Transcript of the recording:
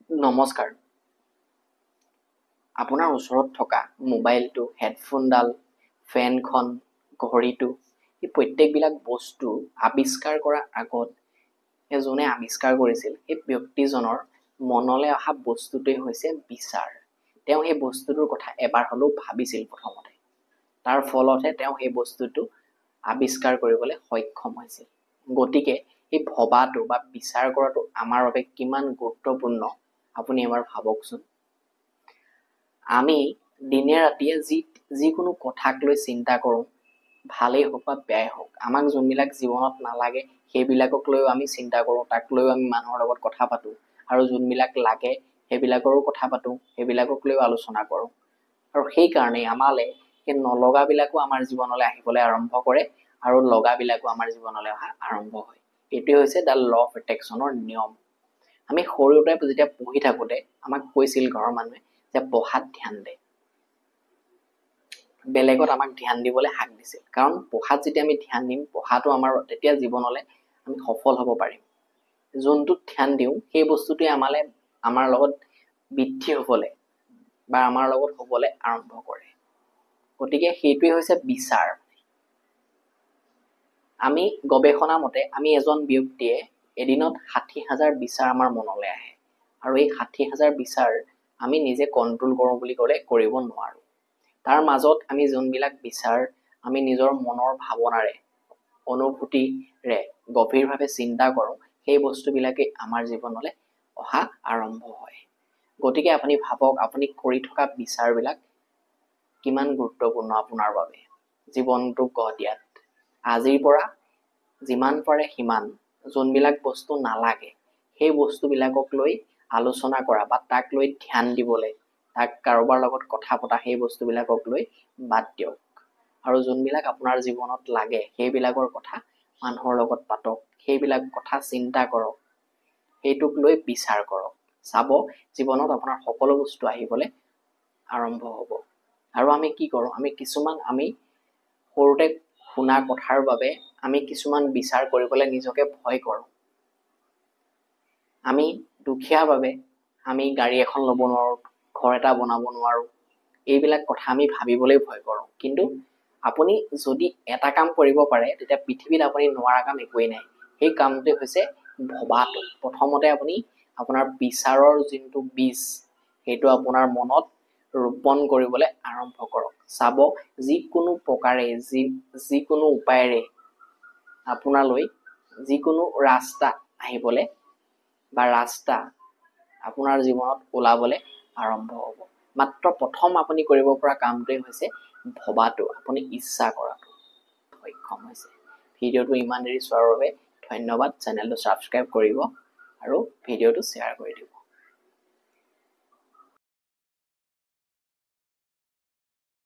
নমস্কাৰ। আপোনাৰ ওচৰত থকা মোবাইলটো, হেডফোনডাল, ফেনখন, ঘড়ীটো, এই প্ৰত্যেকবিলাক বস্তু আৱিষ্কাৰ কৰাৰ আগত সেই যোনে আৱিষ্কাৰ কৰিছিল সেই ব্যক্তিজনৰ মনলৈ অহা বস্তুটোৱেই হৈছে বিচাৰ। তেওঁ সেই বস্তুটোৰ কথা এবাৰ হ'লেও ভাবিছিল প্ৰথমতে, তাৰ ফলতহে তেওঁ সেই বস্তুটো আৱিষ্কাৰ কৰিবলৈ সক্ষম হৈছিল। গতিকে এই ভবাটো বা বিচাৰ কৰাটো আমাৰ বাবে কিমান গুৰুত্বপূৰ্ণ আপুনি এবাৰ ভাবকচোন। আমি দিনে ৰাতিয়ে যিকোনো কথাক লৈ চিন্তা কৰোঁ, ভালেই হওক বা বেয়াই হওক, আমাক যোনবিলাক জীৱনত নালাগে সেইবিলাকক লৈও আমি চিন্তা কৰোঁ, তাক লৈও আমি মানুহৰ লগত কথা পাতোঁ, আৰু যোনবিলাক লাগে সেইবিলাকৰো কথা পাতোঁ, সেইবিলাকক লৈও আলোচনা কৰোঁ। আৰু সেইকাৰণেই আমালৈ সেই নলগাবিলাকো আমাৰ জীৱনলৈ আহিবলৈ আৰম্ভ কৰে আৰু লগাবিলাকো আমাৰ জীৱনলৈ অহা আৰম্ভ হয়। এইটোৱে হৈছে the law of এট্ৰেকশ্যনৰ নিয়ম। আমি সৰুতে যেতিয়া পঢ়ি থাকোঁতে আমাক কৈছিল ঘৰৰ মানুহে যে পঢ়াত ধ্যান দে, বেলেগত আমাক ধ্যান দিবলৈ হাক দিছিল। কাৰণ পঢ়াত যেতিয়া আমি ধ্যান দিম, পঢ়াটো আমাৰ তেতিয়া জীৱনলৈ আমি সফল হ'ব পাৰিম। যোনটোত ধ্যান দিওঁ সেই বস্তুটোৱে আমাৰ লগত বৃদ্ধি হ'বলৈ বা আমাৰ লগত হ'বলৈ আৰম্ভ কৰে। গতিকে সেইটোৱে হৈছে বিচাৰ। আমি গৱেষণা মতে আমি এজন ব্যক্তিয়ে এদিনত 60,000 বিচাৰ আমাৰ মনলৈ আহে, আৰু এই 60,000 বিচাৰ আমি নিজে কণ্ট্ৰল কৰোঁ বুলি ক'লে কৰিব নোৱাৰোঁ। তাৰ মাজত আমি যোনবিলাক বিচাৰ আমি নিজৰ মনৰ ভাৱনাৰে, অনুভূতিৰে গভীৰভাৱে চিন্তা কৰোঁ, সেই বস্তুবিলাকেই আমাৰ জীৱনলৈ অহা আৰম্ভ হয়। গতিকে আপুনি ভাবক, আপুনি কৰি থকা বিচাৰবিলাক কিমান গুৰুত্বপূৰ্ণ আপোনাৰ বাবে জীৱনটোক গঢ় দিয়াত। আজিৰ পৰা যিমান পাৰে সিমান যোনবিলাক বস্তু নালাগে সেই বস্তুবিলাকক লৈ আলোচনা কৰা বা তাক লৈ ধ্যান দিবলৈ, তাক কাৰোবাৰ লগত কথা পতা, সেই বস্তুবিলাকক লৈ বাদ দিয়ক। আৰু যোনবিলাক আপোনাৰ জীৱনত লাগে সেইবিলাকৰ কথা মানুহৰ লগত পাতক, সেইবিলাক কথা চিন্তা কৰক, সেইটোক লৈ বিচাৰ কৰক। চাব জীৱনত আপোনাৰ সকলো বস্তু আহিবলৈ আৰম্ভ হ'ব। আৰু আমি কি কৰোঁ, আমি সৰুতে শুনা কথাৰ বাবে আমি কিছুমান বিচাৰ কৰিবলৈ নিজকে ভয় কৰোঁ। আমি দুখীয়া বাবে আমি গাড়ী এখন ল'ব নোৱাৰোঁ, ঘৰ এটা বনাব নোৱাৰোঁ, এইবিলাক কথা আমি ভাবিবলৈ ভয় কৰোঁ। কিন্তু আপুনি যদি এটা কাম কৰিব পাৰে, তেতিয়া পৃথিৱীত আপুনি নোৱাৰা কাম একোৱেই নাই। সেই কামটোৱে হৈছে ভবাটো। প্ৰথমতে আপুনি আপোনাৰ বিচাৰৰ যোনটো বীজ, সেইটো আপোনাৰ মনত ৰোপণ কৰিবলৈ আৰম্ভ কৰক। চাব যিকোনো প্ৰকাৰে, যিকোনো উপায়েৰে আপোনালৈ যিকোনো ৰাস্তা আহিবলৈ বা ৰাস্তা আপোনাৰ জীৱনত ওলাবলৈ আৰম্ভ হ'ব। মাত্ৰ প্ৰথম আপুনি কৰিব পৰা কামটোৱে হৈছে ভবাটো, আপুনি ইচ্ছা কৰাটো সক্ষম হৈছে। ভিডিঅ'টো ইমান দেৰি চোৱাৰ বাবে ধন্যবাদ। চেনেলটো ছাবস্ক্ৰাইব কৰিব আৰু ভিডিঅ'টো শ্বেয়াৰ কৰি দিব।